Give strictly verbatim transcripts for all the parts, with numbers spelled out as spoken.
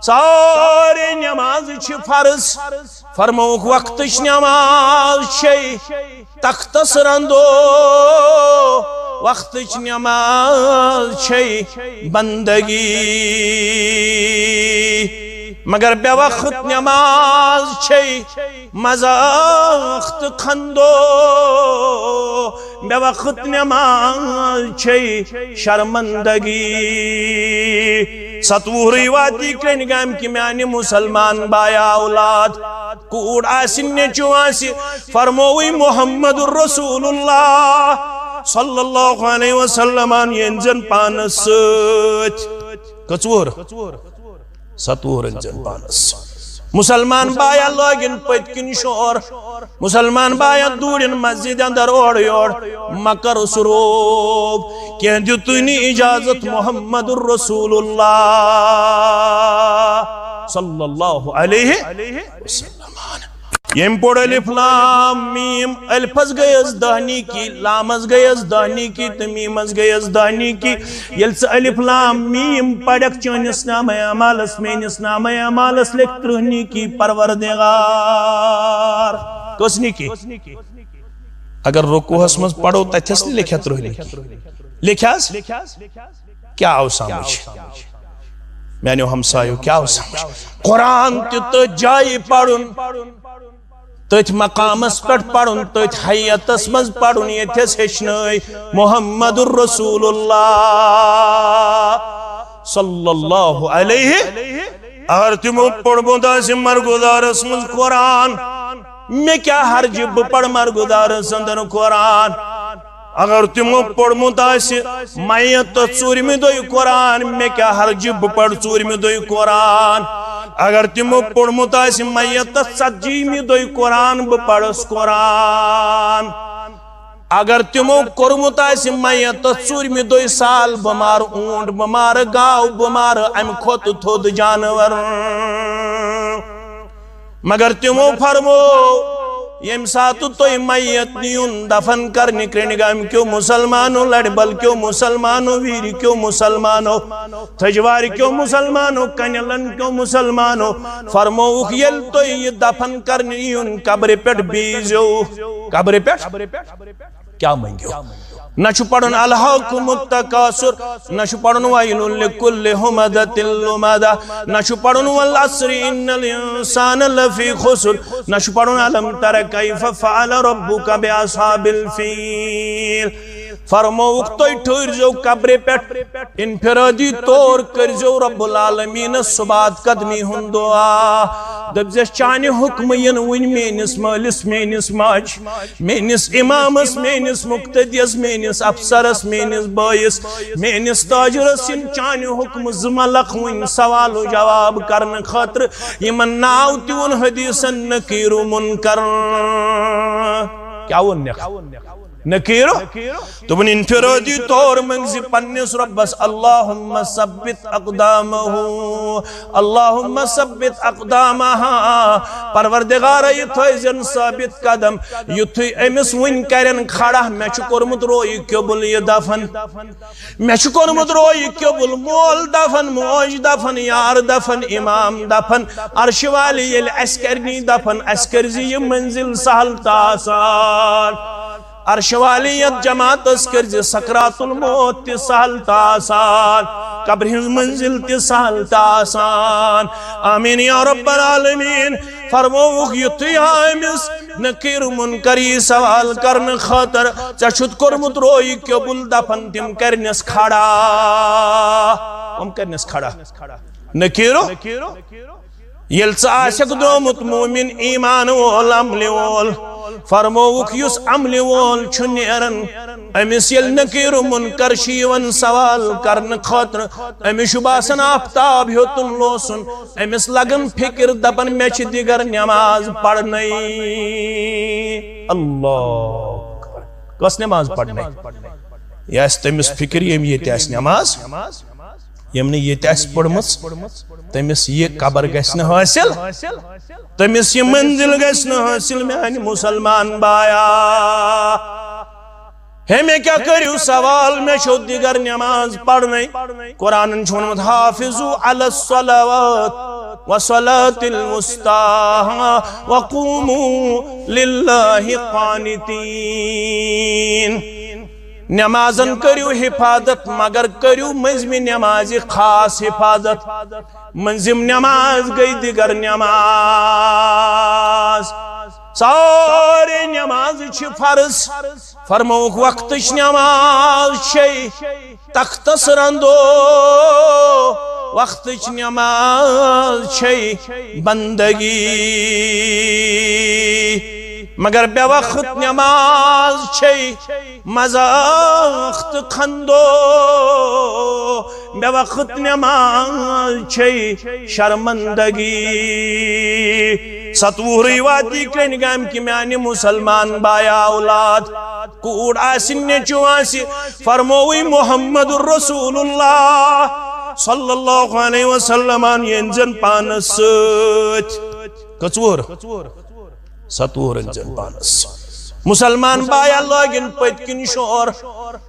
سارے نماز چھِ فرض۔ فرمووُکھ، وقتٕچ نماز چھے تختس رندو، وقتٕچ نماز چھے بندگی، مگر بے وقت نماز چھے مذاق تہٕ خندو، بے وقت نماز چھے شرمندگی۔ ستوُہرٕے واتی کرٛنۍ گامہِ کہِ میانہِ مسلمان بایا اولاد، کوٗر آسہِ، نیٚچو آسہِ، فرمووٕے محمد رسول اللہ صلی اللہ علیہ وسلمن یِن زن پانس سۭتۍ۔ کٔژ وُہر؟ ستوُہر أنۍ زن پانس۔ مسلمان بایا لٲگِن پٔتۍ کِنۍ شور، مسلمان بایا دوٗرِن مسجد اندر اورٕ یور، مہ کر سُہ روب، کینٛہہ دیُتُے نہٕ اجازت محمد رسول اللہ صلی اللہ علیہ وسلم۔ ییٚمۍ پوٚر الف لام میم، الفس گٔیس دہ نیکی، لامس گٔیس دہ نیکی تہٕ میمس گٔیس دہ نیکی۔ ییٚلہِ ژٕ الف لام میم پرکھ، چٲنِس نامہ اعمالس، میٲنِس نامہ اعمالس لیکھ ترٕہ نیکی پروردگار۔ کٔژ نیکی؟ اگر رکوعس منٛز پرو، تتھس نہٕ لیکھیا ترٕہ نیکی؟ لیکھیاس؟ کیٛاہ آو سمجھ؟ میانیو ہمسایو، کیٛاہ آو سمجھ؟ قرآن تہِ تٔتھۍ جایہِ پرُن، تٔتھۍ مقامس پٮ۪ٹھ پرُن، تٔتھۍ حیتس منٛز پرُن، ییٚتھس ہیٚچھنٲے محمد رسول اللہ صلی اللہ علیہ۔ اگر تِمو پوٚرمُت آسہِ مرگُزارس منٛز قرآن، مےٚ کیٛاہ حرجہِ بہٕ پرٕ مرگُزارس اندر قرآن؟ اگر تِمو پوٚرمُت آسہِ میت تہٕ ژوٗرمہِ دۄہہِ قرآن، مےٚ کیٛاہ حرجہِ بہٕ پرٕ ژوٗرمہِ دۄہہِ قرآن؟ اگر تِمو پوٚرمُت آسہِ میت تہٕ ژتجیمہِ دۄہہِ قرآن، بہٕ پرس قرآن۔ اگر تِمو کوٚرمُت آسہِ میت تہٕ ژوٗرمہِ دۄہہِ سال، بہٕ مارٕ اوٗنٹ، بہٕ مارٕ گاو، بہٕ مارٕ امہِ کھۄتہٕ تھوٚد جانور۔ مگر تِمو فرمو، ییٚمہِ ساتہٕ تُہۍ میت نِیُن دفن کرنہِ، کرٛنٛڈ گامہِ کیو مسلمانو، لڑِ بل کیو مسلمانو، ویرِ کیو مسلمانو، تھجوارِ کیو مسلمانو، کنیلن کیو مسلمانو، فرمووُکھ، ییٚلہِ تُہۍ یہِ دفن کرنہِ یِیُن، قبرِ پٮ۪ٹھ بیٖزیو، قبرِ پٮ۪ٹھ کیٛاہ مٔنگِو؟ نہ چھُ پرُن الہاکم التکاثر، نہ چھُ پرُن ویل لکل ہمزۃ لمزہ، نہ چھُ پرُن والعصر ان الانسان لفی خسر، نہ چھُ پرُن الم تر کیف فعل ربک باصحاب الفیل۔ فرمووُکھ، تُہۍ ٹھٔہرزیو قبرِ پٮ۪ٹھ، انفرادی طور کٔرزیو رب العالمینس ثبات قدمی ہُنٛد دعا۔ دٔپزٮ۪س، چانہِ حُکمہٕ یِن وٕنۍ میٲنِس مٲلِس، میٲنِس ماجہِ، میٲنِس امامس، میٲنِس مقتدیس، میٲنِس افسرس، میٲنِس بٲیِس، میٲنِس تاجرس یِن چانہِ حُکمہٕ زٕ ملک وٕنۍ سوال و جواب کرنہٕ خٲطرٕ۔ یِمن ناو تہِ ووٚن حدیثن نکیر و منکر۔ کیٛاہ ووٚن نکھ؟ نکیر۔ دوٚپُن، انفرادی طور منٛگزِ پننِس رۄبس، اللہم ثبت اقدامہ، اللہم ثبت اقدامہ، پروردگارا، یہِ تھٲوزٮ۪ن ثٲبت قدم، یُتھُے أمِس وٕنۍ کرن کھڑا، مےٚ چھُ کوٚرمُت رویہِ قبول یہِ دفن۔ مےٚ چھُ کوٚرمُت رویہِ قبول، مول دفن، موج دفن، یار دفن، امام دفن، عرشہِ والہِ ییٚلہِ اَسہِ کَرِ نی دفن، اَسہِ کٔرزِ یہِ منزل سہل تہٕ آسان۔ عرشہِ والہِ یَتھ جماعتس کٔرزِ سکرات الموت تہِ سہل تہٕ آسان، قبرِ ہٕنٛز منزل تہِ سہل تہٕ آسان۔ آمین یا رب العالمین۔ فرمووُکھ، یُتھُے آو أمِس نکیر منکر یی سوال کرنہٕ خٲطرٕ، ژےٚ چھُتھ کوٚرمُت رویہِ قبول دفن، تِم کرنس کھڑا۔ کم کرنس کھڑا؟ نکیرو۔ ییٚلہِ ژٕ آسکھ درٛامُت مومن، ایمان وول، عملہِ وول، فرمووُکھ، یُس عملہِ وول چھُ نیران، أمِس ییٚلہِ نکیر منکر چھُ یِوان سوال کرنہٕ خٲطرٕ، أمِس چھُ باسان آفتاب ہیوٚتُن لوسُن، أمِس لگان فکر، دپان، مےٚ چھِ دِگر نماز پرنَے۔ اللہ اکبر۔ کۄس نماز پرنَے؟ یہِ آسہِ تٔمِس فکر، ییٚمۍ ییٚتہِ آسہِ نماز، ییٚمۍ نہٕ ییٚتہِ آسہِ پٔرمٕژ، تٔمِس یہِ قبر گژھِ نہٕ حٲصِل، تٔمِس یہِ منزل گژھِ نہٕ حٲصِل، میانہِ مسلمان بایا۔ ہے، مےٚ کیٛاہ کٔرِو سوال؟ مےٚ چھو دِگر نماز پرنَے۔ قرآنن چھُ ووٚنمُت، حافظوا علی الصلوات۔ والصلاة الوسطى وقوموا لله قانتين۔ نمازن کٔرِو حفاظت، مگر کٔرِو مٔنٛزمہِ نمازِ خاص حفاظت۔ مٔنٛزِم نماز گٔے دِگر نماز۔ سارے نمازٕ چھِ فرض۔ فرمووُکھ، وقتٕچ نماز چھے تختس رندو، وقتٕچ نماز چھے بندگی، مگر بے وقت نماز چھے مذاق تہٕ خندو، بے وقت نماز چھے شرمندگی۔ ستوُہرٕے واتی کرٛنۍ گامہِ کہِ میانہِ مسلمان بایا اولاد، کوٗر آسہِ، نیٚچو آسہِ، فرمووٕے محمد رسول اللہ صلی اللہ علیہ وسلمن یِن زن پانس سۭتۍ۔ کٔژ وُہر؟ ستوُہر أنۍ زن پانس۔ مسلمان بایا لٲگِن پٔتۍ کِنۍ شور،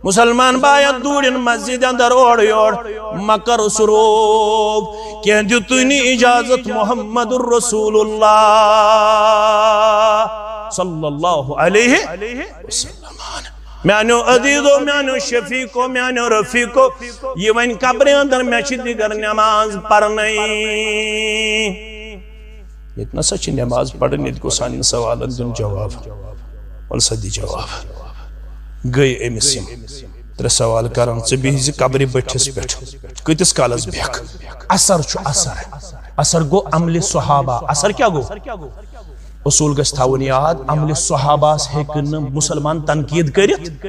مسلمان بایا دوٗرِن مسجد اندر اورٕ یور، مہ کر سُہ روب، کینٛہہ دیُتُے نہٕ اجازت محمد رسول اللہ صلی اللہ علیہ وسلم۔ میانیو عزیزو، میانیو شفیقو، میانیو رفیقو، یہِ وۄنۍ قبرِ اندر مےٚ چھِ دِگر نماز پرنٕے۔ ییٚتہِ نسا چھِ نماز پرٕنۍ، ییٚتہِ گوٚو سانٮ۪ن سوالن دیُن جواب۔ وَلہٕ سا دِ جواب۔ گٔے أمِس یِم ترٛےٚ سوال کران، ژٕ بِہزِ قبرِ بٔٹھِس پٮ۪ٹھ، کۭتِس کالس بیٚہکھ؟ اثر چھُ اثر۔ اثر گوٚو عملِ صحابہ۔ اثر کیٛاہ گوٚو؟ اصوٗل گژھِ تھاوُن یاد، عملِ صحابہس ہیٚکہِ نہٕ مسلمان تنقید کٔرِتھ۔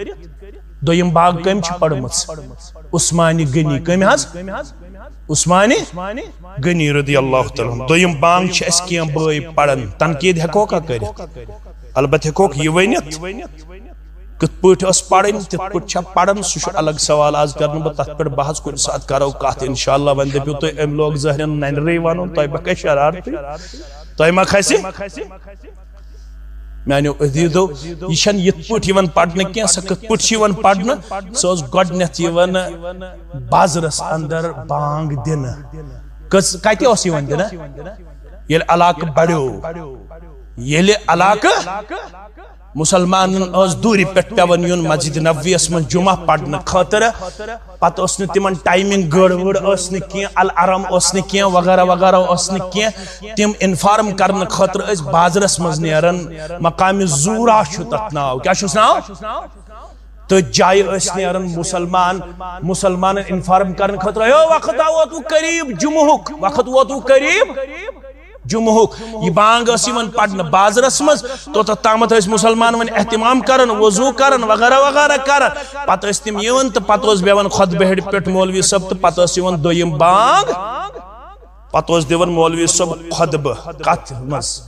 دوٚیِم بانگ کٔمۍ چھِ پٔرمٕژ؟ عثمانِ غنی۔ کٔمۍ حظ؟ عثمانِ غنی رضی اللہ تعالیٰ عنہ۔ دوٚیِم بانگ چھِ اَسہِ کینٛہہ بٲے پران، تنقید ہٮ۪کوکھا کٔرِتھ؟ البتہ ہٮ۪کوکھ یہِ ؤنِتھ، کِتھ پٲٹھۍ ٲس پرٕنۍ، تِتھ پٲٹھۍ چھا پران، سُہ چھُ الگ سوال۔ آز کرٕ نہٕ بہٕ تتھ پٮ۪ٹھ بحث، کُنہِ ساتہٕ کرو کتھ انشاءاللہ۔ وۄنۍ دٔپِو تُہۍ، أمۍ لوگ ظٲہرن ننرے ونُن، تۄہہِ ما کھسہِ شرارتٕے؟ تۄہہِ ما کھسہِ؟ میانیو عزیزو، یہِ چھَنہٕ یِتھ پٲٹھۍ یِوان پرنہٕ کینٛہہ۔ سۄ کِتھ پٲٹھۍ چھِ یِوان پرنہٕ؟ سۄ ٲس گۄڈٕنٮ۪تھ یِوان بازرس اندر بانگ دِنہٕ۔ کٔژ، کتہِ اوس یِوان دِنہٕ؟ ییٚلہِ علاقہٕ بڑیو، ییٚلہِ علاقہٕ مسلمانن ٲس دوٗرِ پٮ۪ٹھ پٮ۪وان یُن مسجد نبویس منٛز جمعہ پرنہٕ خٲطرٕ۔ پتہٕ ٲس نہٕ تِمن ٹایمنگ گٔڑ ؤڑ ٲس نہٕ کینٛہہ، الارم اوس نہٕ کینٛہہ، وغیرہ وغیرہ اوس نہٕ کینٛہہ۔ تِم انفارم کرنہٕ خٲطرٕ ٲسۍ بازرس منٛز نیران، مقامِ زورا چھُ تتھ ناو۔ کیٛاہ چھُس ناو؟ تہٕ جایہِ ٲسۍ نیران مسلمان، مسلمانن انفارم کرنہٕ خٲطرٕ، "ہے، وقت آو ووتوٕ قریب جمعہُک، وقت ووتوٕ قریب جمعہُک۔" یہِ بانگ ٲس یِوان پرنہٕ بازرس منٛز، توٚتتھ تامتھ ٲسۍ مسلمان وۄنۍ اہتمام کران، وضو کران، وغیرہ وغیرہ کران۔ پتہٕ ٲسۍ تِم یِوان تہٕ پتہٕ اوس بیٚہوان خطبہٕ ہیٚرِ پٮ۪ٹھ مولوی صٲب تہٕ پتہٕ ٲس یِوان دوٚیِم بانگ۔ پتہٕ اوس دِوان مولوی صٲب خطبہٕ۔ کتھ منٛز؟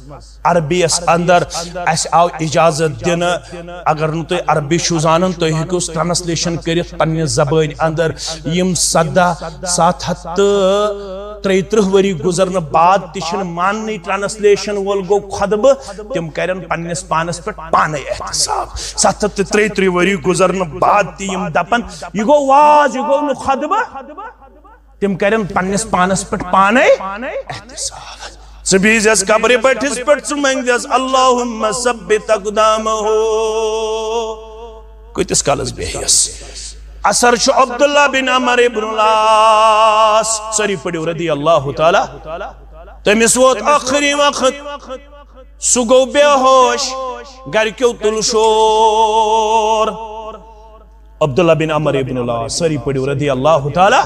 عربی یس اندر۔ اسہِ آو اجازت دِنہٕ، اگر نہٕ تُہۍ عربی چھِو زانان، تُہۍ ہیٚکِو ٹرانسلیشن کٔرِتھ پننہِ زبٲنۍ اندر۔ یِم سدہ، ستھ ہتھ تہٕ ترٛیہِ ترٕٛہ ؤری گُزرنہٕ بعد تہِ چھِنہٕ ماننٕے، ٹرانسلیشن وول گوٚو خطبہٕ، تِم کرن پننِس پانس پٮ۪ٹھ پانے احتساب۔ ستھ ہتھ تہٕ ترٛیہِ ترٕٛہ ؤری گُزرنہٕ بعد تہِ یِم دپن، یہِ گوٚو واز، یہِ گوٚو نہٕ خطبہٕ۔ تِم کرن پننِس پانس پٮ۪ٹھ پانے احتساب۔ ژٕ بِہزٮ۪س قبرِ بٔٹھِس پٮ۪ٹھ، ژٕ منگزٮ۪س، "اللہم ثبت اقدامہ۔" کۭتِس کالس بیٚہیس؟ اثر چھُ عبداللہ بن عمر ابن العاص، سٲری پٔرِو، رضی اللہ تعالیٰ۔ تٔمِس ووت ٲخری وقت، سُہ گوٚو بے ہوش، گرِکیو تُل شور۔ عبداللہ بن عمر ابن العاص، سٲری پٔرِو، رضی اللہ تعالیٰ۔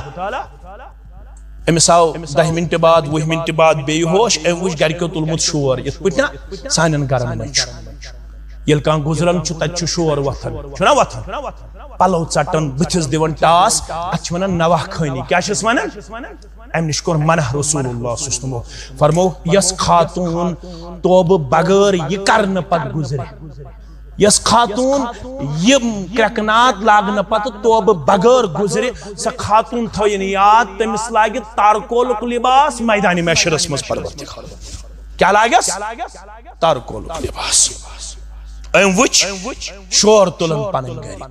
أمِس آو دَہہِ مِنٹہِ بعد، وُہہِ مِنٹہِ بعد بیٚیہِ ہوش، أمۍ وُچھ گرِکیو تُلمُت شور، یِتھ پٲٹھۍ نا سانٮ۪ن گرن منٛز چھُ۔ ییٚلہِ کانٛہہ گُزران چھُ، تَتہِ چھُ شور وۄتھان، چھُنہ وۄتھان؟ پَلو ژَٹان، بٕتھِس دِوان ٹاس، اَتھ چھِ وَنان نواہ خٲنی۔ کیٛاہ چھِس وَنان؟ اَمہِ نِش کوٚر منع رسول اللہ صلی اللہ علیہ وسلمو۔ فرمو، یۄس خاتوٗن توبہٕ بغٲر یہِ کرنہٕ پتہٕ گُزرِ، یۄس خاتوٗن یہِ کرٛٮ۪کہٕ ناد لاگنہٕ پتہٕ توبہٕ بغٲر گُزرِ، سۄ خاتوٗن تھٲیِن یاد، تٔمِس لاگہِ تارکولُک لباس میدانِ محشرس منٛز پروردگار۔ کیٛاہ لاگٮ۪س؟ تارکولُک لباس۔ أمۍ وٕچھ شور تُلان پنٕنۍ گرِ۔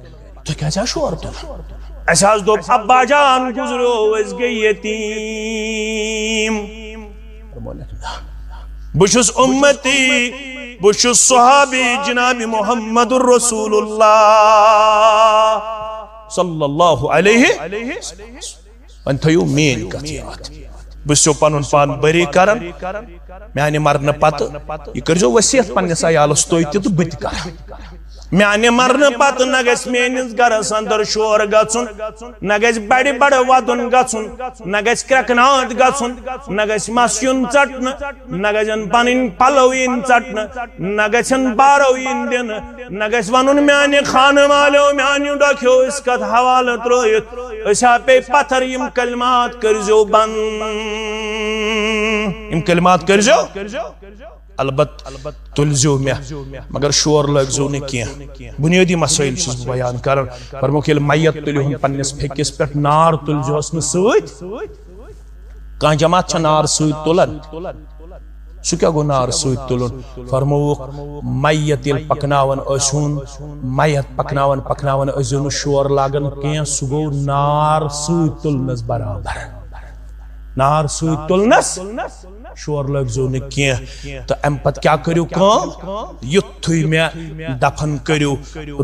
تُہۍ کیٛازِ حظ شور تُلان؟ اَسہِ حظ دوٚپ، ابا جان گُزریو، أسۍ گٔے یتیٖم۔ بہٕ چھُس اُمتی، بہٕ چھُس صحابی جناب محمد رسول اللہ صلی اللہ علیہ۔ وۄنۍ تھٲیِو میٲنۍ کتھ یاد، بہٕ چھُسو پنُن پان بری کران۔ میانہِ مرنہٕ پتہٕ یہِ کٔرۍزیو وصیت پننِس عیالس تُہۍ تہِ تہٕ بہٕ تہِ کرٕ۔ میانہِ مرنہٕ پتہٕ نہ گژھِ میٲنِس گرس اندر شور گژھُن، نہ گژھِ بڑِ بڑٕ ودُن گژھُن، نہ گژھِ کرٛٮ۪کناد گژھُن، نہ گژھِ مس یُن ژٹنہٕ، نہ گژھن پنٕنۍ پلو یِنۍ ژٹنہٕ، نہ گژھن بارو یِنۍ دِنہٕ، نہ گژھِ ونُن میانہِ خانہٕ والیو، میانیو ڈۄکھیو أسۍ کتھ حوالہٕ ترٲوِتھ، أسۍ ہا پیٚیہِ پتھر۔ یِم کلمات کٔرۍزیو بند، یِم کلمات کٔرۍزیو۔ البتہ تُلزیو مےٚ، مگر شور لٲگزیو نہٕ کینٛہہ۔ بنیٲدی مسٲیل چھُس بہٕ بیان کران۔ فرمووُکھ، ییٚلہِ میت تُلِہُن پننِس پھیٚکِس پٮ۪ٹھ، نار تُلزِہوس نہٕ سۭتۍ۔ کانٛہہ جماعت چھےٚ نار سۭتۍ تُلان؟ سُہ کیٛاہ گوٚو نار سۭتۍ تُلُن؟ فرمووُکھ، میت ییٚلہِ پکناوان ٲسۍہُن، میت پکناوان پکناوان ٲسۍزیو نہٕ شور لاگان کینٛہہ، سُہ گوٚو نار سۭتۍ تُلنس برابر۔ نار سۭتۍ تُلنس شور لٲگزیو نہٕ کینٛہہ۔ تہٕ امہِ پتہٕ کیٛاہ کٔرِو کٲم؟ یُتھُے مےٚ دفن کٔرِو،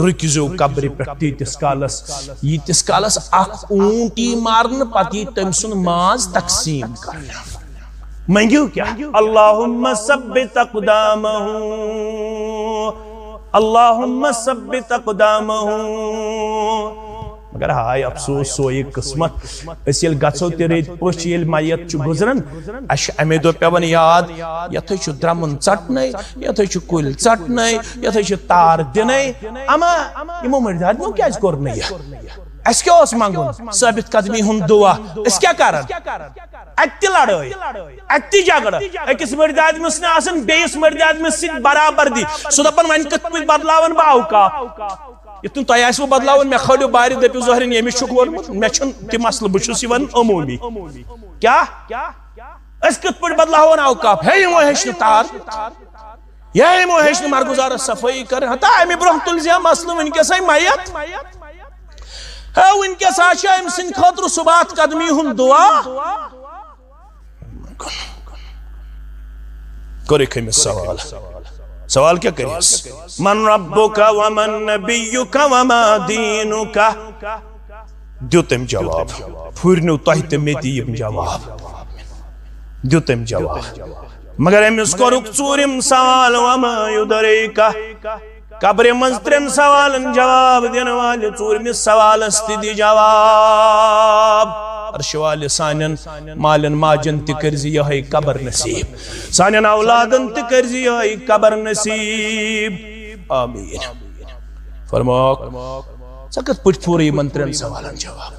رُکزیو قبرِ پٮ۪ٹھ تیٖتِس کالس، ییٖتِس کالس اکھ اوٗنٹ یی مارنہٕ، پتہٕ یی تٔمۍ سُنٛد ماز تقسیٖم کرنہٕ۔ منٛگِو کیٛاہ؟ اللہم ثبت اقدامہ، اللہم ثبت اقدامہ۔ مگر ہاے افسوس، سوے قسمت۔ أسۍ ییٚلہِ گژھو تہِ رٔتۍ پٔژھۍ، ییٚلہِ میت چھُ گُزران، اَسہِ چھُ اَمے دۄہ پٮ۪وان یاد، یَتھٕے چھُ درٛمُن ژَٹنَے، یَتھٕے چھُ کُلۍ ژَٹنَے، یَتھٕے چھِ تار دِنَے۔ اما یِمو مٔردِ آدمیو کیٛازِ کوٚر نہٕ یہِ؟ اَسہِ کیٛاہ اوس منٛگُن؟ ثٲبت قدمی ہُنٛد دُعا۔ أسۍ کیٛاہ کَران؟ اَتہِ تہِ لڑٲے، اَتہِ تہِ جھگڑٕ۔ أکِس مٔردِ آدمِس نہٕ آسان بیٚیِس مٔردِ آدمِس سۭتۍ برابردی۔ سُہ دَپان، وۄنۍ کِتھ پٲٹھۍ بدلاون بہٕ اوقاف؟ یِتھ کٔنۍ تۄہہِ آسِوٕ بدلاوُن، مےٚ کھٲلِو بارِ، دٔپِو ظٲہرِن ییٚمِس چھُکھ ووٚنمُت، مےٚ چھُنہٕ تہِ مسلہٕ، بہٕ چھُس یہِ وَنان عموٗمی۔ کیٛاہ؟ أسۍ کِتھ پٲٹھۍ بدلاوون اوقاف؟ ہے، یِمو ہیٚچھ نہٕ تار، ہے، یِمو ہیٚچھ نہٕ مرگُزارس صفٲیی کَرٕنۍ۔ ہتا اَمہِ برٛونٛہہ تُلزِ ہا مسلہٕ وٕنکیٚسٕے میت۔ ہے، وٕنکیٚس ہا چھُ أمۍ سٕنٛدِ خٲطرٕ ثبات قدمی ہُنٛد دُعا۔ کوٚرُکھ أمِس سوال۔ سوال کیٛاہ کٔرِس؟ من ربک ومن نبیک وما دینک؟ دیُت أمۍ جواب۔ پھوٗرنیو تۄہہِ تہٕ مےٚ تہِ یِم جواب۔ دیُت أمۍ جواب۔ مگر أمِس کوٚرُکھ ژوٗرِم سوال، وما یدریک؟ قبرِ منٛز ترٛٮ۪ن سوالن جواب دِنہٕ والہِ ژوٗرمِس سوالس تہِ دِ جواب۔ عرشہِ والہِ سانٮ۪ن مالٮ۪ن ماجن تہِ کٔرزِ یِہوٚے قبر نصیب، سانٮ۪ن اولادن تہِ کٔرزِ یِہوٚے قبر نصیب۔ آمیٖن۔ فرموکھ، ژےٚ کِتھ پٲٹھۍ پھوٗرٕ یِمن ترٛٮ۪ن سوالن جواب؟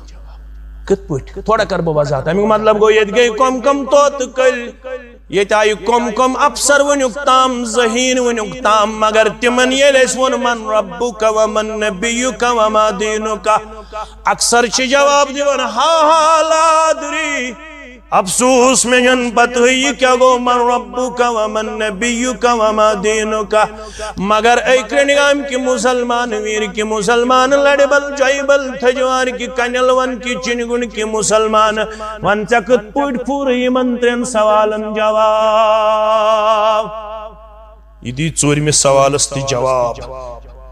کِتھ پٲٹھۍ؟ تھوڑا کرٕ بہٕ وضاحت۔ اَمیُک مطلب گوٚو، ییٚتہِ گٔے کۄم کۄم طوطہٕ کٔلۍ۔ ییٚتہِ آیہِ کۄم کۄم افسر وٕنیُک تام، ذہین وٕنیُک تام، مگر تِمن ییٚلہِ اَسہِ ووٚن، من ربک ومن نبیک وما دینک، اکثر چھِ جواب دِوان، ہا ہا لا ادری۔ افسوس، مےٚ چھَنہٕ پتہٕے یہِ کیٛاہ گوٚو، من ربک ومن نبیک وما دینک۔ مگر اے کرٛنٛڈگام کہِ مسلمان، ویر کہِ مسلمان، لڑِ بل جایہِ بل، تھجوار کہِ کنیل ون کہِ چنگُن کہِ مسلمان، وَن ژےٚ کِتھ پٲٹھۍ پھوٗرٕ یِمن ترٛٮ۪ن سوالن جواب؟ یہِ دی ژوٗرمِس سوالس تہِ جواب۔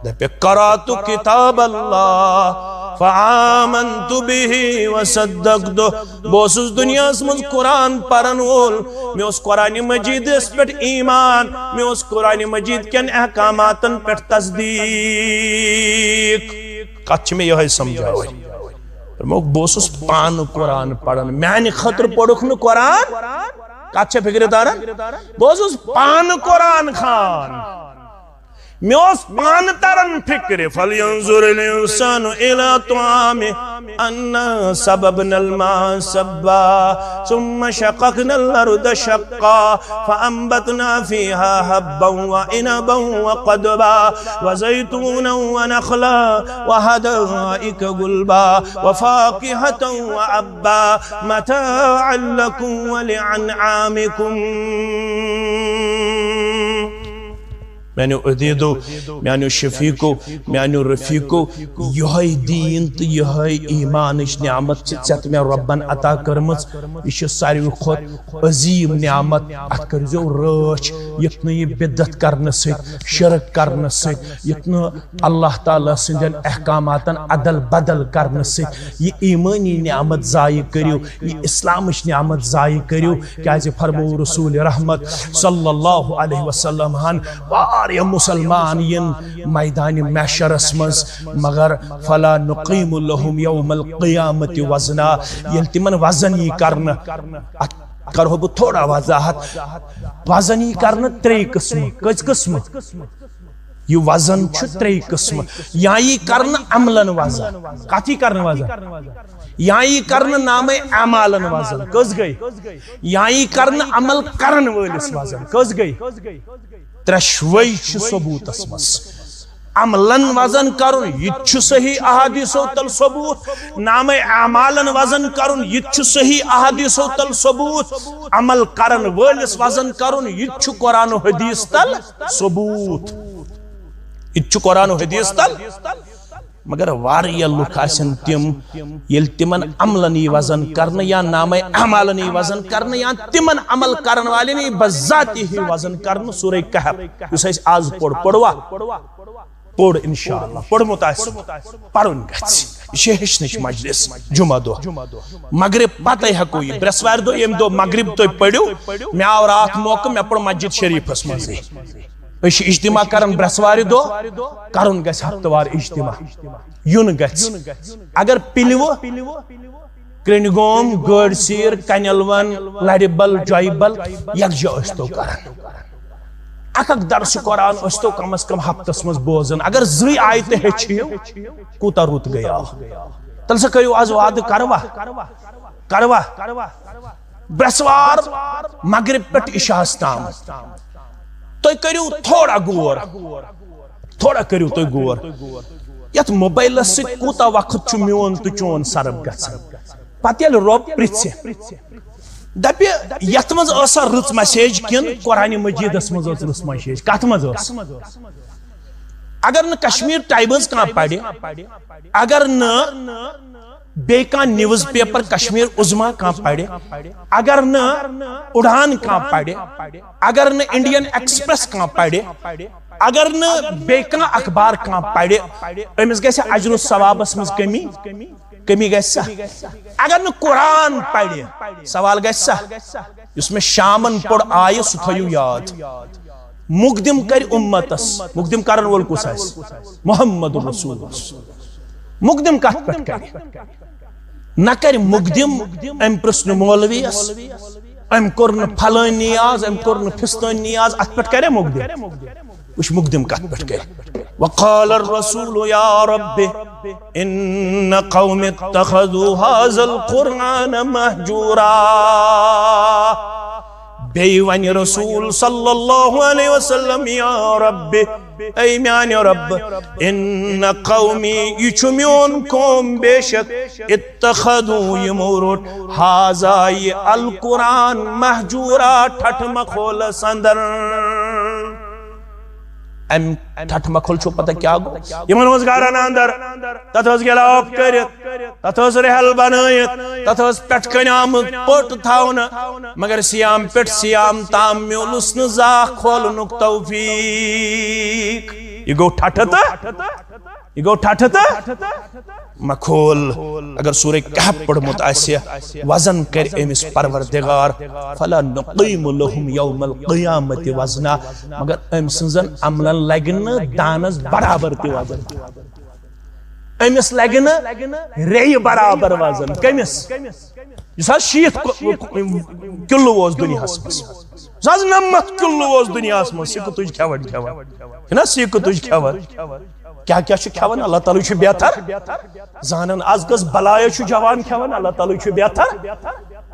دپہِ، قرأت کتاب اللہ فآمنت بہ وصدقت۔ بہٕ اوسُس دُنیاہس منٛز قرآن پرن وول، مےٚ اوس قرآن مجیدس پٮ۪ٹھ ایمان، مےٚ اوس قرآن مجید کٮ۪ن احکاماتن پٮ۪ٹھ تصدیق۔ کتھ چھِ مےٚ یِہوٚے سمجھاوٕنۍ۔ دوٚپمَکھ، بہٕ اوسُس پانہٕ قرآن پران، میانہِ خٲطرٕ پوٚرُکھ نہٕ قرآن۔ کتھ چھےٚ فکرِ تران؟ بہٕ اوسُس پانہٕ قرآن خوان، مےٚ اوس پانہٕ تران فکرِ۔ فلینظر الانسان الی طعامہ، انا صببنا الماء صبا، ثم شققنا الارض شقا، فأنبتنا فيها حبا وعنبا وقضبا وزيتونا ونخلا وحدائق غلبا وفاكهة وأبا متاعا لكم ولأنعامكم۔ میانیو عزیزو، میانیو شفیقو، میانیو رفیقو، یہے دین تہٕ یہے ایمانٕچ نعمت چھِ ژےٚ تہٕ مےٚ رۄبن عطا کٔرمٕژ۔ یہِ چھِ ساروی کھۄتہٕ عظیٖم نعمت۔ اتھ کٔرزیو رٲچھ، یُتھ نہٕ یہِ بدعت کرنہٕ سۭتۍ، شرک کرنہٕ سۭتۍ، یُتھ نہٕ اللہ تعالیٰ سٕنٛدٮ۪ن احکاماتن ادل بدل کرنہٕ سۭتۍ یہِ ایمٲنی نعمت ضایع کٔرِو، یہِ اسلامٕچ نعمت ضایع کٔرِو۔ کیازِ فرموو رسول رحمت صلی اللہ علیہ وسلم ہن واریاہ مسلمان یِن میدان محشرس منٛز، مگر فلا نقیم لهم یوم القیامت وزنا، ییٚلہِ تِمن وزن یی کرنہٕ، اتھ کرہو بہٕ تھوڑا وضاحت۔ وزن یی کرنہٕ ترٛے قٕسمہٕ۔ کٔژ قٕسمہٕ؟ یہِ وزن چھُ ترٛے قٕسمہٕ۔ یا یی کرنہٕ عملن وزن۔ کتھ یی کرنہٕ وزن؟ یا یی کرنہٕ نامے اعمالن وزن۔ کٔژ گٔے؟ یا یی کرنہٕ عمل کرن وٲلِس وزن۔ کٔژ گٔے؟ ترٛٮ۪شوَے چھِ ثبوتس منٛز۔ عملن وزن کرُن، یہِ تہِ چھُ صحیح احادیثو تل ثبوت۔ نامے اعمالن وزن کرُن، یہِ تہِ چھُ صحیح احادیثو تل ثبوت۔ عمل کرن وٲلِس وزن کرُن، یہِ تہِ چھُ قرآن و حدیث تل ثبوت۔ یہِ تہِ چھُ قرآن و حدیث تل۔ مگر واریاہ لُکھ آسن تِم، ییٚلہِ تِمن عملن یی وزن کرنہٕ یا نامے اعمالن یی وزن کرنہٕ یا تِمن عمل کرن والٮ۪ن یی بذاتی ہی وزن کرنہٕ۔ سورہ کہف، یُس اَسہِ آز پوٚر، پوٚروا؟ پوٚر انشاءاللہ، پوٚرمُت آسہِ، پرُن گژھِ۔ یہِ چھِ ہیٚچھنٕچ مجلس، جمعہ دۄہ۔ مغرب پتے ہٮ۪کو یہِ، برٛٮ۪سوارِ دۄہ، ییٚمہِ دۄہ مغرب تُہۍ پٔرِو، مےٚ آو راتھ موقعہٕ، مےٚ پوٚر مسجد شریفس منٛزٕے۔ أسۍ چھِ اجتماع کران برٛٮ۪سوارِ دۄہ، کرُن گژھِ ہفتہٕ وار اجتماع، یُن گژھِ۔ اگر پِلوٕ، کرٛنٛڈۍ گوم، گٲڈ سیٖر، کنٮ۪ل ون، لرِ بل، جۄیہِ بل یکجا ٲسۍ تو کران۔ اکھ اکھ درس قرآن ٲسۍ تو کم از کم ہفتس منٛز بوزان۔ اگر زٕے آیتہٕ ہیٚچھِو، کوٗتاہ رُت گٔیاو۔ تیٚلہِ سا کٔرِو آز وعدٕ، کروا؟ کروا؟ برٛٮ۪سوار مغرب پٮ۪ٹھ عشاہس تام تُہۍ کٔرِو تھوڑا غور، تھوڑا کٔرِو تُہۍ غور، یتھ موبایلس سۭتۍ کوٗتاہ وقت چھُ میون تہٕ چون صرف گژھان۔ پتہٕ ییٚلہِ رۄب پرژھِ، دپہِ، یتھ منٛز ٲسا رٕژ مسیج کِنہٕ قرآن مجیدس منٛز ٲس رٕژ مسیج؟ کتھ منٛز ٲس؟ اگر نہٕ کشمیر ٹائمز کانٛہہ پرِ، اگر نہٕ بیٚیہِ کانٛہہ نیوز پیپر کشمیر عظمیٰ کانٛہہ پرِ، اگر نہٕ اڑان کانٛہہ پرِ، اگر نہٕ انڈین ایکسپریس کانٛہہ پرِ، اگر نہٕ بیٚیہِ کانٛہہ اخبار کانٛہہ پرِ، أمِس گژھِ اجر و ثوابس منٛز کمی؟ کمی گژھِ سا؟ اگر نہٕ قرآن پرِ، سوال گژھِ سا؟ یُس مےٚ شامن پوٚر آیہِ، سُہ تھٲیِو یاد۔ مقدم کرِ امتس، مقدم کرن وول کُس آسہِ؟ محمد رسول۔ مقدم کتھ پٮ۪ٹھ کرِ؟ نہ کرِ مقدم، أمۍ پرژھ نہٕ مولویس، أمۍ کوٚر نہٕ پھلٲنۍ نیاز، أمۍ کوٚر نہٕ فستٲنۍ نیاز، اتھ پٮ۪ٹھ کرِ مقدم؟ وٕچھ مقدم کتھ پٮ۪ٹھ کرِ۔ وقال الرسول یا رب ان قوم اتخذوا هذا القرآن مهجورا۔ بیٚیہِ ونہِ رسول صلی اللہ علیہ وسلم، یا رب، اے میانہِ رب، ان قومی، یہِ چھُ میون قوم، بے شک، اتخذوا، یِمو روٚٹ، هذا، یہِ القرآن، مهجورا، ٹھٹھ مخولس اندر۔ امہِ ٹھٹھ مخول چھو پتہ کیا گوٚو؟ یِمن اوس گرن اندر، تتھ ٲس گلاف کٔرِتھ، تتھ ٲس رحل بنٲیِتھ، تتھ ٲس پٮ۪ٹھ کنہِ آمٕژ پٔٹ تھاونہٕ، مگر سیام پٮ۪ٹھ سیام تام میولُس نہٕ زانٛہہ کھولنُک توفیق۔ یہِ گوٚو ٹھٹھٕ تہٕ، یہِ گوٚو ٹھٹھٕ تہٕ مخول۔ اگر سورہ کہف پوٚرمُت آسہِ، وزن کرِ أمِس پروردگار، فلا نقیم لهم یوم القیامت وزنا، مگر أمۍ سٕنٛزن عملن لگہِ نہٕ دانس برابر تہِ وزن۔ أمِس لگہِ نہٕ ریٚیہِ برابر وزن۔ کٔمِس؟ یُس حظ شیٖتھ کُ-، کُ-، کِلوٗ اوس دُنیاہس منٛز، یُس حظ نَمَتھ کِلوٗ اوس دُنیاہس منٛز، سِکہٕ تُج کھٮ۪وان کھٮ۪وان، چھُنہ سِکہٕ تُج کھٮ۪وان؟ کیٛاہ کیٛاہ چھُ کھٮ۪وان؟ اللہ تعالیٰ چھُ بہتر زانان۔ از کٔژ بلایا چھُ جوان کھٮ۪وان، اللہ تعالیٰ چھُ بہتر۔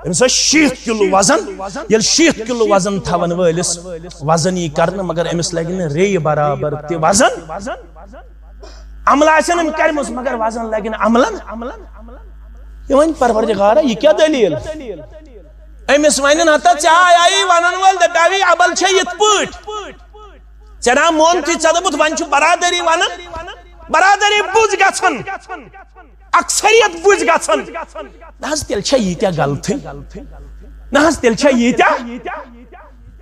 أمِس ٲسۍ شیٖتھ کِلوٗ وزن، ییٚلہِ شیٖتھ کِلوٗ وزن تھاوان وٲلِس وزن یی کرنہٕ، مگر أمِس لگہِ نہٕ ریٚیہِ برابر تہِ وزن۔ عمل آسن أمۍ کرِمٕژ، مگر وزن لگہِ نہٕ عملن۔ یہِ وۄنۍ پروردگارا، یہِ کیٛاہ دٔلیٖل؟ أمِس وَنن، ہتا ژےٚ آے آیی ونن وٲلۍ، دپیاوی عمل چھےٚ یِتھ پٲٹھۍ۔ ژےٚ نا مون تُے، ژےٚ دوٚپُتھ وۄنۍ چھُ برادری ونان، برادری بُز گژھان، اکثریت بُز گژھان۔ نہ حظ، تیٚلہِ چھےٚ ییٖتیٛاہ غلطی۔ نہ حظ، تیٚلہِ چھےٚ ییٖتیٛاہ،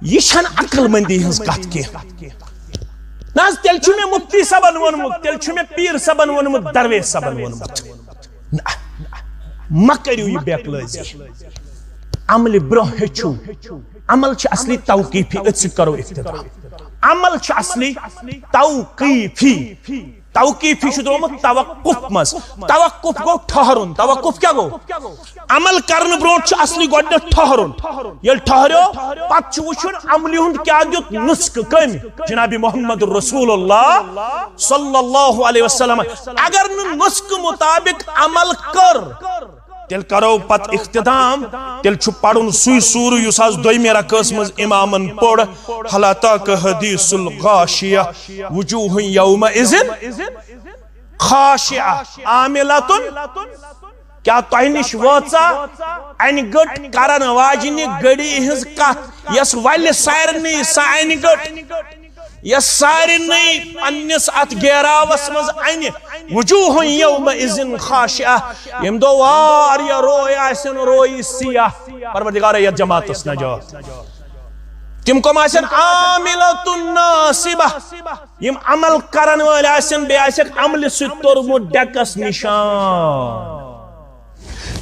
یہِ چھَنہٕ عقل مندی ہٕنٛز کتھ کینٛہہ۔ نہ حظ، تیٚلہِ چھُ مےٚ مفتی صٲبن ووٚنمُت، تیٚلہِ چھُ مےٚ پیٖر صٲبن ووٚنمُت، درویش صٲبن ووٚنمُت۔ نہ، مہ کٔرِو یہِ بے عقلٲزی۔ عملہِ برونٛہہ ہیٚچھِو۔ عمل چھِ اصلی توقیفی، أتھۍ سۭتۍ کرو اختتام۔ عمل چھِ اصلی توقیفی۔ توقیفی چھُ درٛامُت توقف منٛز۔ توقف گوٚو ٹھہرُن۔ توقف کیٛاہ گوٚو؟ عمل کرنہٕ برونٛٹھ چھُ اصلی گۄڈٕنیتھ ٹھہرُن۔ ییٚلہِ ٹھہریو، پتہٕ چھُ وٕچھُن عملہِ ہُنٛد کیٛاہ دیُت نُسخہٕ۔ کٔمۍ؟ جناب محمد رسول اللہ صلی اللہ علیہ وسلم۔ اگر نہٕ نُسخہٕ مطابق عمل کٔر، تیٚلہِ کرو پتہٕ اختتام۔ تیٚلہِ چھُ پرُن سُے سورہ یُس آز دوٚیمہِ رکعس منٛز امامن پوٚر، "هل أتاك حديث الغاشية وجوه يومئذ خاشعة عاملة"۔ کیا تۄہہِ نِش وٲژا انہِ گٔٹ کرن واجنہِ گٔڑی ہٕنٛز کتھ، یۄس ولہِ سارنٕے سۄ انہِ گٔٹ، یۄس سارنٕے پننِس اتھ گیراوس منٛز انہِ؟ "وجوہ يومئذ خاشعة"، ییٚمہِ دۄہ واریاہ روے آسن، رویہِ سیاہ۔ پروردگارا، یتھ جماعتس نجات۔ تِم کم آسن؟ "عاملة ناصبة"، یِم عمل کرن وٲلۍ آسن، بیٚیہِ آسٮ۪کھ عملہِ سۭتۍ توٚرمُت ڈیکس نشان۔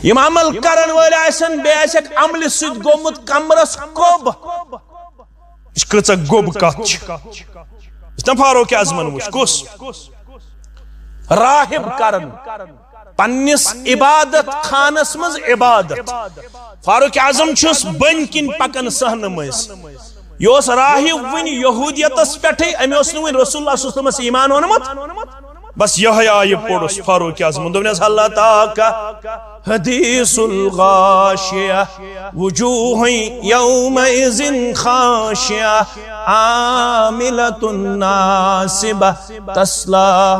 یِم عمل کرن وٲلۍ آسن، بیٚیہِ آسٮ۪کھ عملہِ سۭتۍ گوٚمُت کمرس کوٚب۔ یہِ چھِ کۭژاہ گوٚب کتھ چھِ۔ یُس نہ فاروق اعظمن وٕچھ، کُس؟ راہب کرن پننِس عبادت خانس منٛز عبادت۔ فاروق اعظم چھُس بٔنۍ کِنۍ پکان صحنہٕ مٔنٛزۍ۔ یہِ اوس راہب وٕنہِ یہودیتس پٮ۪ٹھٕے، أمۍ اوس نہٕ وٕنہِ رسول اللہ صلی اللہ علیہ وسلمس ایمان اوٚنمُت۔ بس یہے آیہِ پوٚرُس فاروق اعظمن، دوٚپنس، "هل أتاك حديث الغاشية وجوه يومئذ خاشعة عاملة ناصبة تصلى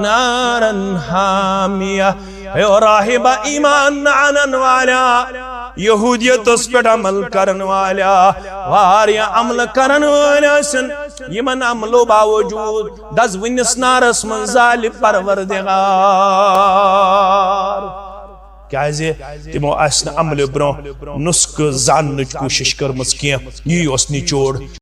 نارا حامية"۔ اے راہبہ، ایمان نہ انن والیا، یہودیتس پٮ۪ٹھ عمل کرن والیا، واریاہ عمل کرن وٲلۍ ٲسِن، یِمن عملو باوجود دزوٕنِس نارس منٛز زالہِ پروردگار۔ کیازِ؟ تِمو آسہِ نہٕ عملہِ برونٛہہ نُسخہٕ زاننٕچ کوٗشش کٔرمٕژ کینٛہہ۔ یی اوس نچوڑ۔